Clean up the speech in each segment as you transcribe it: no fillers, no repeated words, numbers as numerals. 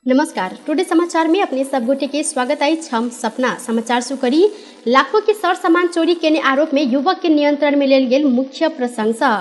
नमस्कार, टुडे समाचार में अपने सब गोटे के स्वागत अछि। हम सपना समाचार शुरू करी। लाखों के सर सामान चोरी केने आरोप में युवक के नियंत्रण में लेल गेल मुख्य प्रशंसा।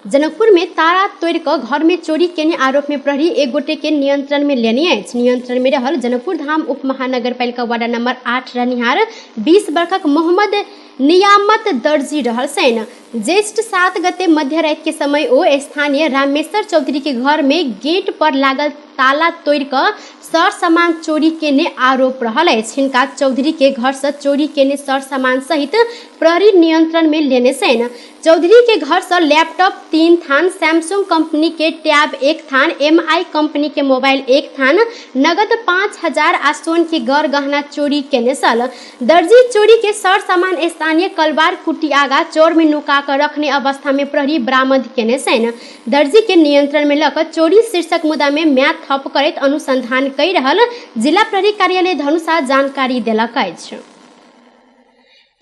जनकपुर में तारा तोड़ कऽ घर में चोरी केने आरोप में प्रहरी एक गोटे के नियंत्रण में लेने अछि। नियंत्रण में रहल जनकपुर धाम उप महानगरपालिका वार्ड नंबर 8 रहनिहार 20 वर्षक मोहम्मद नियामत दर्जी रहल छनि। ज्येष्ठ 7 गते मध्यराति के समय ओ स्थानीय रामेश्वर चौधरी के घर में गेट पर लागल ताला तोड़ कऽ सर सामान चोरी केने आरोप रहल अछि। हिनका चौधरी के घर से चोरी केने सर सामान सहित प्रहरी नियंत्रण में लेने छनि। चौधरी के घर से लैपटॉप 3 थान, सैमसंग कंपनी के टैब 1 थान, एमआई कंपनी के मोबाइल 1 थान, नगद 5000 आ सोन के गर गहना चोरी केने छल। दर्जी चोरी के सर सामान स्थानीय कलवार कुटी आगा चोर में नुका कर रखने अवस्था में प्रहरी बरामद केने छनि। दर्जी के नियंत्रण में लऽ चोरी शीर्षक मुद्दा में म्याद थप करैत अनुसंधान कहि रहल जिला प्रहरी कार्यालय धनुषा जानकारी देलक अछि।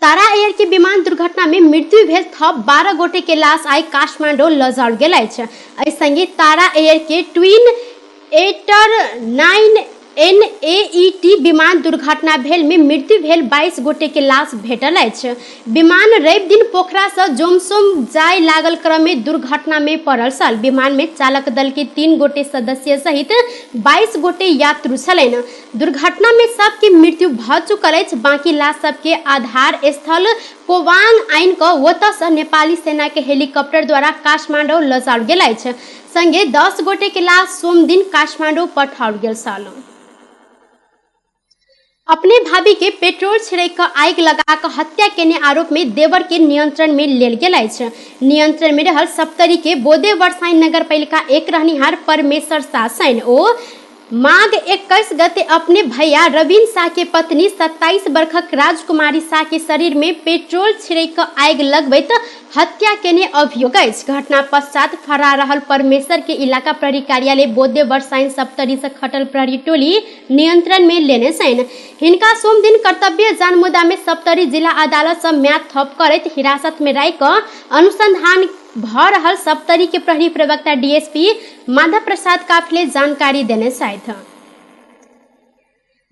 तारा एयर के विमान दुर्घटना में मृत्यु भेल थप 12 गोटे के लाश आइ काठमाडौँ लऽ जाओल गेल अछि। एहि संगे तारा एयर के ट्विन एटर 9 NAET विमान दुर्घटना भेल में मृत्यु भेल 22 गोटे के लाश भेटल अछि। विमान रवि दिन पोखरा से जोमसोम जाय लागल क्रम में दुर्घटना में पड़ल छल। विमान में चालक दल के 3 गोटे सदस्य सहित 22 गोटे यात्रु छलनि। दुर्घटना में सबके मृत्यु भऽ चुकल अछि। बाकी लाश सबके आधार स्थल कोवांग आनि कऽ ओतऽ से नेपाली सेना के हेलीकॉप्टर द्वारा काठमाडौँ लऽ जाओल गेल अछि। संगे 10 गोटे के लाश सोमदिन काठमाडौँ पठाओल गेल छल। अपने भाभी के पेट्रोल छिड़क कऽ आगि लगा कऽ हत्या केने आरोप में देवर के नियंत्रण में लेल गेल अछि। नियंत्रण में रहल सप्तरी के बोदे वर्षाई नगरपालिका 1 रहनिहार परमेश्वर शाह सैन ओ माघ 21 गते अपने भैया रवीन शाह के पत्नी 27 वर्षक राजकुमारी शाह के शरीर में पेट्रोल छिड़क कऽ आगि लगबैत हत्या केने अभियोग अछि। घटना पश्चात फरार रहल परमेश्वर के इलाका प्रहरी कार्यालय बोदे वर्षाइन सप्तरी से खटल प्रहरी टोली नियंत्रण में लेने छनि। हिनका सोमदिन कर्तव्य जान मुद्दा में सप्तरी जिला अदालत से म्याद थप करैत हिरासत में राखि कऽ अनुसंधान भऽ रहल सप्तरी के प्रहरी प्रवक्ता डीएसपी माधव प्रसाद काफले जानकारी देने छथि।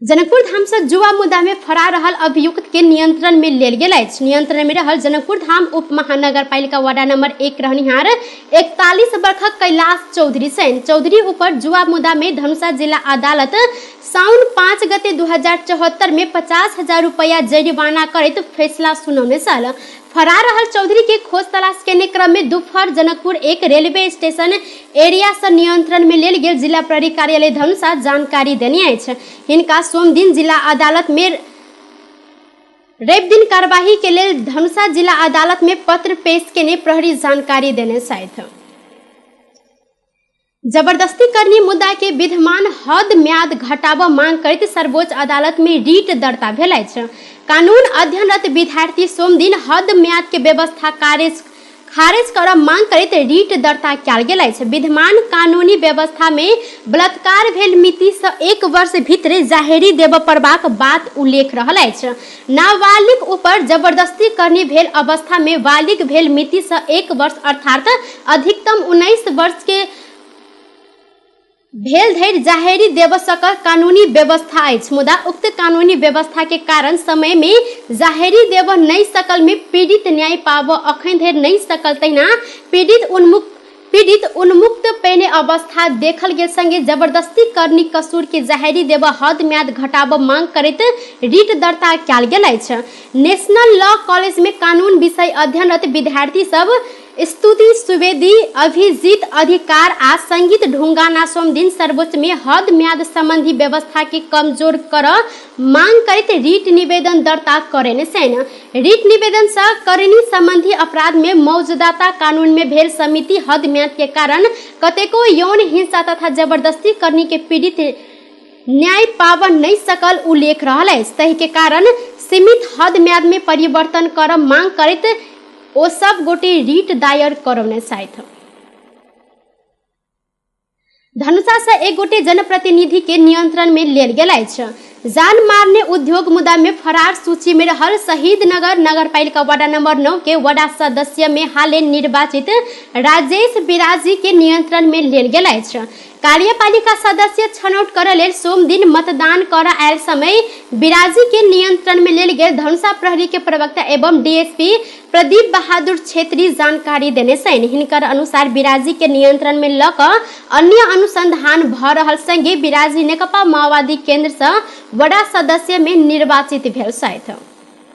जनकपुर धाम से जुआ मुद्दा में फरार रहल अभियुक्त के नियंत्रण में लेल गेल अछि। नियंत्रण में रहल जनकपुर धाम उप महानगरपालिका वार्ड नंबर 1 रहनिहार 41 वर्षक कैलाश चौधरी छनि। चौधरी ऊपर जुआ मुद्दा में धनुषा जिला अदालत साउन 5 गते 2074 में 50,000 रुपया जरिमाना करैत फैसला सुनौने छल। फरार रहल चौधरी के खोज तलाश केने क्रम में दोपहर जनकपुर 1 रेलवे स्टेशन एरिया से नियंत्रण में लेल गेल जिला प्रहरी कार्यालय धनुषा जानकारी देने अछि। हिनका सोमदिन जिला अदालत में रवि दिन कार्यवाही के लेल धनुषा जिला अदालत में पत्र पेश केने प्रहरी जानकारी देने छथि। जबरदस्ती करनी मुद्दा के विद्यमान हद म्याद घटाबऽ मांग करैत सर्वोच्च अदालत में रिट दर्ता भेल अछि। कानून अध्ययनरत विद्यार्थी सोमदिन हद म्याद के व्यवस्था खारिज करऽ मांग करैत रिट दर्ता कयल गेल अछि। विद्यमान कानूनी व्यवस्था में बलात्कार भेल मिति से 1 वर्ष भीतर जाहेरी देबऽ पड़बाक बात उल्लेख रहल अछि। नाबालिग ऊपर जबरदस्ती करनी भेल अवस्था में बालिग भेल मिति से 1 वर्ष अर्थात अधिकतम 19 वर्ष के भेल धरि जाहेरी देबऽ सकल कानूनी व्यवस्था अछि। मुदा उक्त कानूनी व्यवस्था के कारण समय में जाहेरी देबऽ नहि सकल में पीड़ित न्याय पाबऽ अखन धरि नहि सकल, तहिना पीड़ित उन्मुक्त पेने अवस्था देखल गेल संगे जबरदस्ती करनी कसूर के जाहेरी देबऽ हद म्याद घटाबऽ मांग करैत रिट दर्ता कयल गेल अछि। नेशनल लॉ कॉलेज में कानून विषय अध्ययनरत विद्यार्थी सब स्तुति सुवेदी, अभिजीत अधिकार आ संगीत ढुंगाना सोमदिन सर्वोच्च में हद म्याद संबंधी व्यवस्था के कमजोर करऽ मांग करैत रिट निवेदन दर्ता करेने छनि। रिट निवेदन से करनी संबंधी अपराध में मौजूदाता कानून में भेल समिति हद म्याद के कारण कतेको यौन हिंसा तथा जबरदस्ती करनी के पीड़ित न्याय पाबऽ नहि सकल उल्लेख रहल अछि। ताहि के कारण सीमित हद म्याद में परिवर्तन करऽ मांग करैत ओ सब गोटे रिट दायर करौने छथि। धनुषा से एक गोटे जनप्रतिनिधि के नियंत्रण में लेल गेल अछि। जान मारने उद्योग मुद्दा में फरार सूची में रहल शहीद नगर नगरपालिका वार्ड नंबर 9 के वडा सदस्य में हाले निर्वाचित राजेश बिराजी के नियंत्रण में लेल गेल अछि। कार्यपालिका सदस्य छनौट कर लेल सोमदिन मतदान कर आयल समय बिराजी के नियंत्रण में लेल गेल धनुषा प्रहरी के प्रवक्ता एवं डीएसपी प्रदीप बहादुर छेत्री जानकारी देने छनि। हिनकर अनुसार बिराजी के नियंत्रण में ल क अन्य अनुसंधान भ रहल संगे बिराजी नेकपा माओवादी केंद्र से वडा सदस्य में निर्वाचित भेल छथि।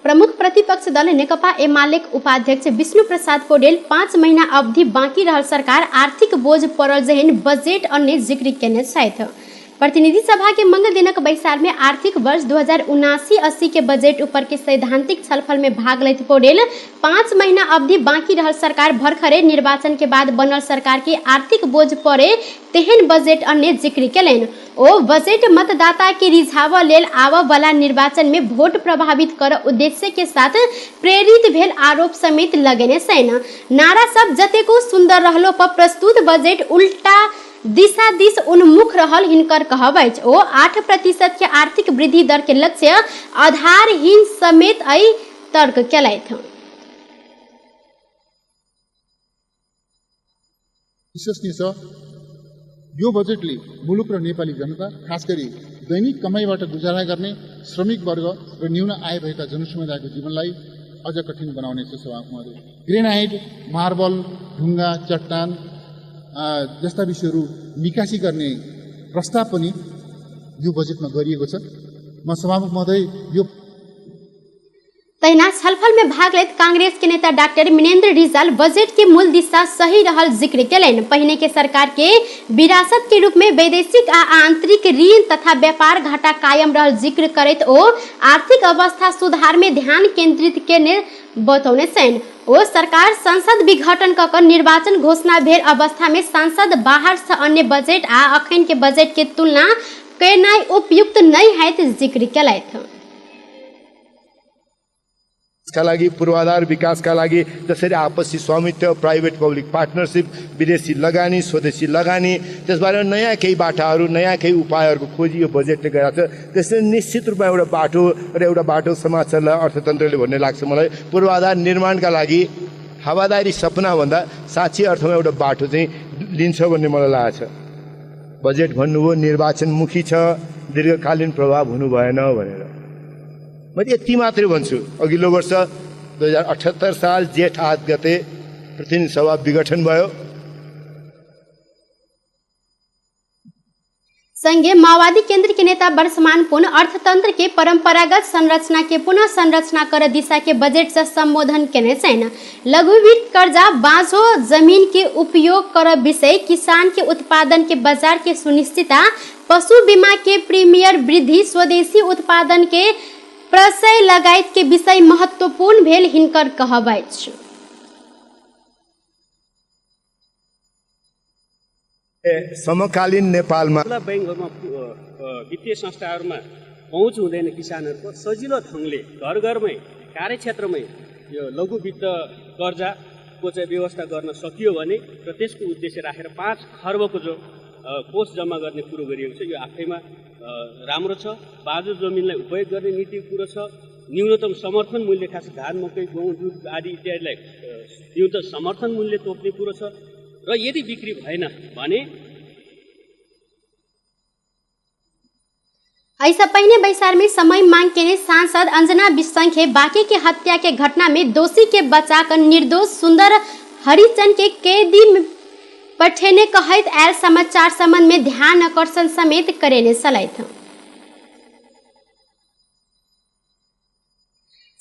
प्रमुख प्रतिपक्ष दल नेकपा एमालेक उपाध्यक्ष विष्णु प्रसाद पौडेल 5 महीना अवधि बाँकी रहल सरकार आर्थिक बोझ पड़ल जेहन बजेट अन्य जिक्र केने छथि। प्रतिनिधि सभा के मंगल दिनक बैसार में आर्थिक वर्ष 2079-80 के बजट ऊपर के सैद्धांतिक छलफल में भाग लैत पौडेल 5 महीना अवधि बाँकी रहल सरकार भर्खरे निर्वाचन के बाद बनल सरकार के आर्थिक बोझ पड़े तेहन बजट अन्य जिक्र केलनि। ओ बजट मतदाता के रिझाव लेल आबऽ वाला निर्वाचन में वोट प्रभावित कर उद्देश्य के साथ प्रेरित भेल आरोप समेत लगेने छनि। नारा सब जतेको सुंदर रहलो पर प्रस्तुत बजट उल्टा दिशा दिस उन्मुख रहल हिनकर कहब अछि। ओ 8% के आर्थिक वृद्धि दर के लक्ष्य आधारहीन समेत एहि तर्क केलथि। विश्वसनीय छ यो बजेटले मुलुक र नेपाली जनता, खास गरी दैनिक कमाइबाट गुजारा गर्ने श्रमिक वर्ग र न्यून आय भएका जनसमुदायको जीवनलाई अझ कठिन बनाउनेछ। सभामुख, ग्रेनाइट, मार्बल, ढुङ्गा, चट्टान जस्ता विषयहरू निकासी गर्ने प्रस्ताव पनि यो बजेटमा गरिएको छ। म सभामुख महोदय यो तहिना छलफल में भाग लैत कांग्रेस के नेता डॉक्टर मिनेन्द्र रिजाल बजट के मूल दिशा सही रहल जिक्र केलनि। पहिने के सरकार के विरासत के रूप में वैदेशिक आ आंतरिक ऋण तथा व्यापार घाटा कायम रहल जिक्र करैत ओ आर्थिक अवस्था सुधार में ध्यान केंद्रित केने बतौने छनि। ओ सरकार संसद विघटन क क निर्वाचन घोषणा भेल अवस्था में सांसद बाहर से अन्य बजट आ अखन के बजट के तुलना केनाइ उपयुक्त नहि हैत जिक्र केलथि। का लागि पूर्वाधार विकासका लागि जसरी आपसी स्वामित्व, प्राइभेट पब्लिक पार्टनरसिप, विदेशी लगानी, स्वदेशी लगानी, त्यसबारे नयाँ केही बाटाहरू, नयाँ केही उपायहरूको खोजी यो बजेटले गरेको छ। त्यसले निश्चित रूपमा एउटा बाटो र एउटा बाटो समाजलाई अर्थतन्त्रले भन्ने लाग्छ मलाई। पूर्वाधार निर्माणका लागि हावादारी सपनाभन्दा साँच्चै अर्थमा एउटा बाटो चाहिँ लिन्छ भन्ने मलाई लागेको छ। बजेट भन्नुभयो निर्वाचनमुखी छ, दीर्घकालीन प्रभाव हुनु भएन भनेर मैले यति मात्रै भन्छु। अघिल्लो वर्ष 2078 साल जेठ 8 गते प्रतिनिधि सभा विघटन भयो। संगे माओवादी केंद्र के नेता वर्षमान पुन अर्थतंत्र के परंपरागत संरचना के पुनः संरचना कर दिशा के बजट से संबोधन केने छनि। लघु वित्त कर्जा, बाँझो जमीन के उपयोग कर विषय, किसान के उत्पादन के बाजार के सुनिश्चितता, पशु बीमा के प्रीमियर वृद्धि, स्वदेशी उत्पादन के प्रशय लगायत के विषय महत्वपूर्ण भेल हिनकर कहब अछि। समकालीन नेपालमा बैंकहरूमा वित्तीय संस्थाहरूमा पहुँच हुँदैन किसानहरूको, सजिलो ढङ्गले घर घरमै कार्यक्षेत्रमै यो लघु वित्त कर्जाको चाहिँ व्यवस्था गर्न सकियो भने र त्यसको उद्देश्य राखेर 5 खर्बको जो कोष जम्मा गर्ने कुरो गरिएको छ यो आफैमा राम्रो छ। बाँझो जमिनलाई उपयोग गर्ने नीति कुरो छ। न्यूनतम समर्थन मूल्य खास धान, मकै, गहुँ, दुध आदि इत्यादिलाई न्यूनतम समर्थन मूल्य तोक्ने कुरो छ र यदि बिक्री भएन भने। ऐसा पहिने बैसार में समय मांग के सांसद अंजना बिसंखे बाकी के हत्या के घटना में दोषी के बचाकर निर्दोष सुंदर हरिचंद के कैदी पठेने कहैत आयल समाचार संबंध में ध्यान आकर्षण समेत करेने सलैथ।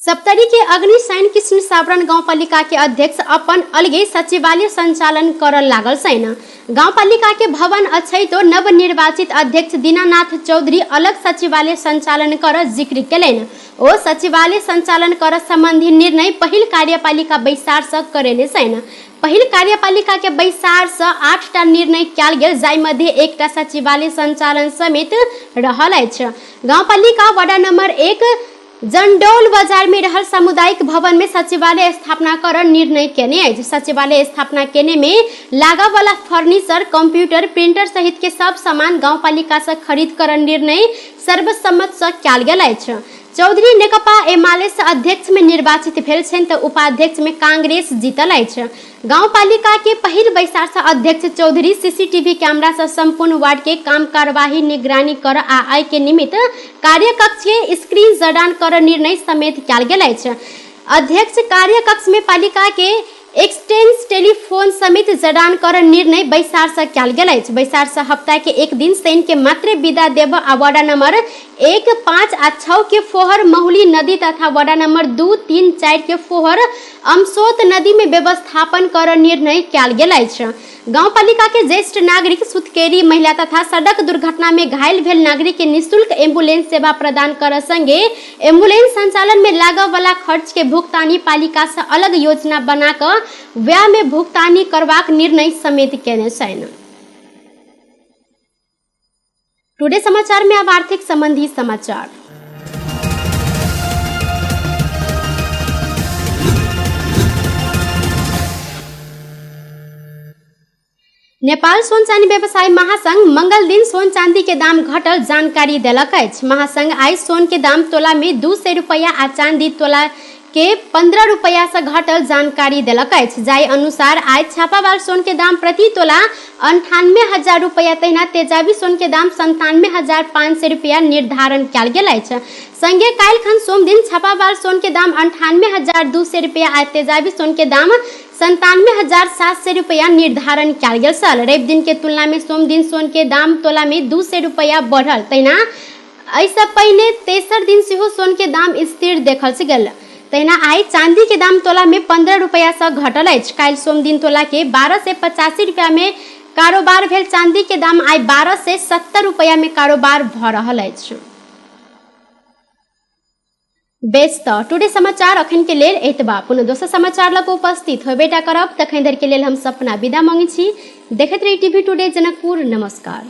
सप्तरी के अग्निशयन कृष्ण सावरण गाउँपालिका के अध्यक्ष अपन अलगे सचिवालय संचालन कर लागल छैन। गाउँपालिका के भवन अछैतो नवनिर्वाचित अध्यक्ष दीनानाथ चौधरी अलग सचिवालय संचालन कर जिक्र केलनि। ओ सचिवालय संचालन कर संबंधी निर्णय पहिल कार्यपालिका बैसार से करेने छैन। पहिल कार्यपालिका के बैसार से 8टा निर्णय कयल गेल, जाहि मध्ये एकटा सचिवालय संचालन समेत रहल अछि। गाउँपालिका वडा नंबर 1 जंडौल बाजार में रहल सामुदायिक भवन में सचिवालय स्थापना कर निर्णय केने अछि। सचिवालय स्थापना केने में लागऽ वाला फर्नीचर, कंप्यूटर, प्रिंटर सहित के सब सामान गाउँपालिका से खरीद कर निर्णय सर्वसम्मत से कयल गेल अछि। चौधरी नेकपा एमाले से अध्यक्ष में निर्वाचित भेल छनि तऽ उपाध्यक्ष में कांग्रेस जीतल अछि। गांवपालिका के पहिल बैसार से अध्यक्ष चौधरी सीसीटीवी कैमरा से संपूर्ण वार्ड के काम कार्यवाही निगरानी कर आ आय के निमित्त कार्यकक्ष के स्क्रीन जडान कर निर्णय समेत कयल गेल अछि। अध्यक्ष कार्यकक्ष में पालिका के एक्सटेंस टेलीफोन समेत जडान कर निर्णय बैसार से कयल गेल अछि। बैसार से हफ्ता के एक दिन शनि के मात्र विदा देब आ वार्ड नंबर 1, 5 आ 6 के फोहर महुली नदी तथा वार्ड नंबर 2, 3, 4 के फोहर अमसोत नदी में व्यवस्थापन कर निर्णय कयल गेल अछि। गांवपालिका के ज्येष्ठ नागरिक, सुतकेरी महिला तथा सड़क दुर्घटना में घायल भेल नागरिक के निःशुल्क एम्बुलेंस सेवा प्रदान कर संगे एम्बुलेंस संचालन में लागय वाला खर्च के भुगतानी पालिका से अलग योजना बना कऽ व्यय में भुगतानी करबाक निर्णय समेत केने छनि। टुडे समाचार में अब आर्थिक संबंधी समाचार। नेपाल सोन चांदी व्यवसायी महासंघ मंगल दिन सोन चांदी के दाम घटल जानकारी देलक अछि। महासंघ आइ सोन के दाम तोला में 200 रुपया आ चांदी तोला के 15 रुपया से घटल जानकारी देलक अछि। जाहि अनुसार आइ छापावाल सोन के दाम प्रति तोला 98,000 रुपया तहिना तेजाबी सोन के दाम 97,500 रुपया निर्धारण कयल गेल अछि। संगे काल्हि खन सोम दिन छापावाल सोन के दाम 98,200 रुपया आ तेजाबी सोन के दाम 97,700 रुपया निर्धारण कयल गेल छल। रवि दिन के तुलना में सोम दिन सोन के दाम तोला में 200 रुपया बढ़ल। तहिना एहिसँ पहिने तेसर दिन सेहो सोन के दाम स्थिर देखल गेल। तहिना आइ चांदी के दाम तोला में 15 रुपया से घटल अछि। काल्हि सोम दिन तोला के 1285 रुपया में कारोबार भेल चांदी के दाम आइ 1270 रुपया में कारोबार भऽ रहल अछि। बेस तऽ टुडे समाचार अखन के लेल एतबा। पुनः दोसर समाचार लग उपस्थित होबेटा करब। तखन धरि के लेल हम सपना विदा मांगै छी। देखैत रही टीवी टुडे जनकपुर। नमस्कार।